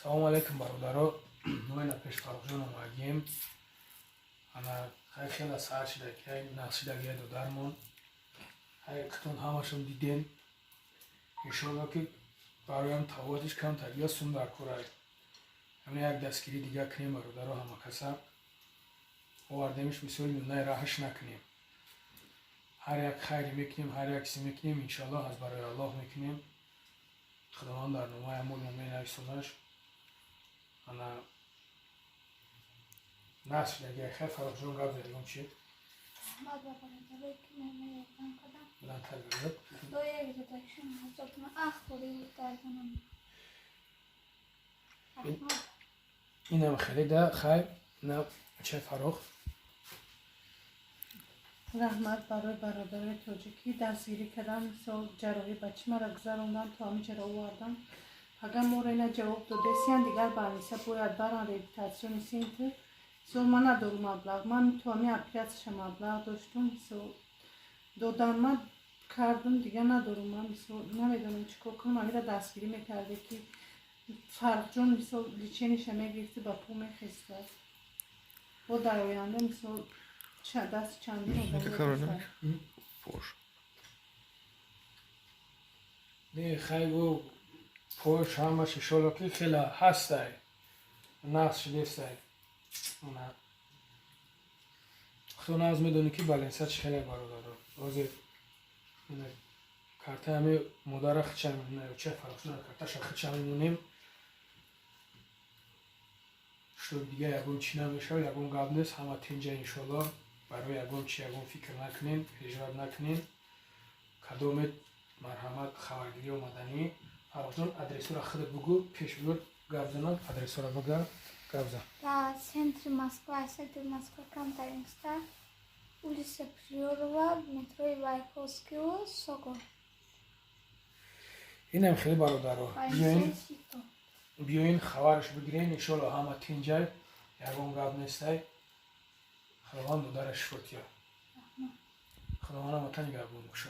Салому алейкум, бародаро. Мо ина пеш Фаррухҷон омадагием. Ана хай, хела саҳар шидагиай, нақс шидагиай додармон. Ҳай, қитон ҳамашон дидем. Иншоалло, ки бароям тавозиш камтар я сум дар корай. Ҳамин як дастгирӣ дига кунем, бародаро, ҳама каса. Овардемиш, мисоли миёнаи раҳаш накунем. Ҳар як хайре мекунем, ҳар як чизе мекунем, иншоаллоҳ, аз барои Аллоҳ мекунем. Худованд дар номаи амол менависонаш. Ана нақс шидагиай. Хай, Фаррухҷон, гап задигом чи? Раҳмат ба бародарое, ки мана ёрдам кардам. Баландтар гап. Худо як додашон азоб кунад. Ах, хӯри дардонам. Раҳмат. Инам хеле да хай на чай, Фаррух. Раҳмат барои бародарои тоҷикӣ, дастгирӣ кардам. Мисол, ҷарроҳӣ бачи мара гузарондам, то ҳамиҷаро овардам. Агар моро ина ҷавоб додесиян, дигар больница бояд баран, реабилитационный центр. Мисол, ман надорум маблағ, ман то ҳамин оператсияша маблағ доштум, мисол, додам, ман кардум, дигар надорум. Ман, мисол, намедонам, чӣ кор кунам. Амира дастгирӣ мекарде, ки Фаррухҷон, мисол, лечение ша мегирифти, ба пул мехестад. Бо дар оянда, мисол, дасти чандин одам. Пош. Не, хай, гу пош ҳамаш, иншоалло, ки хела ҳастай. Нақс шидестай. Ана худо нағз медонӣ, ки больница чӣ хеле, бародаро. Ҳозир картаи ҳами модара хича, ча, Фаррухҷон, карташа хича мемонем, чтоб дига ягон чӣ намешавад, ягон гап нест, ҳама тинҷа, иншоалло. Барои ягон чи ягон фикр накунем, переживать накунем. Кадомет, марҳамат, хабаргирӣ омаданӣ. Фаррухҷон, адресура худат бугӯ, пеш биёр, гап занам, адресура буга, гап зан. Дар центри Москва, центри Москва камтаринста, улица Приорова, метрои Вайковскиу Сокол. Инам хеле, бародаро, биёин. Больница Сито. Биёин, хабараш бигирен. Иншоалло, ҳама тинҷай, ягон гап нестай. Худованд додара шифо тиёд. Худованд ҳамата нигаҳбон боша.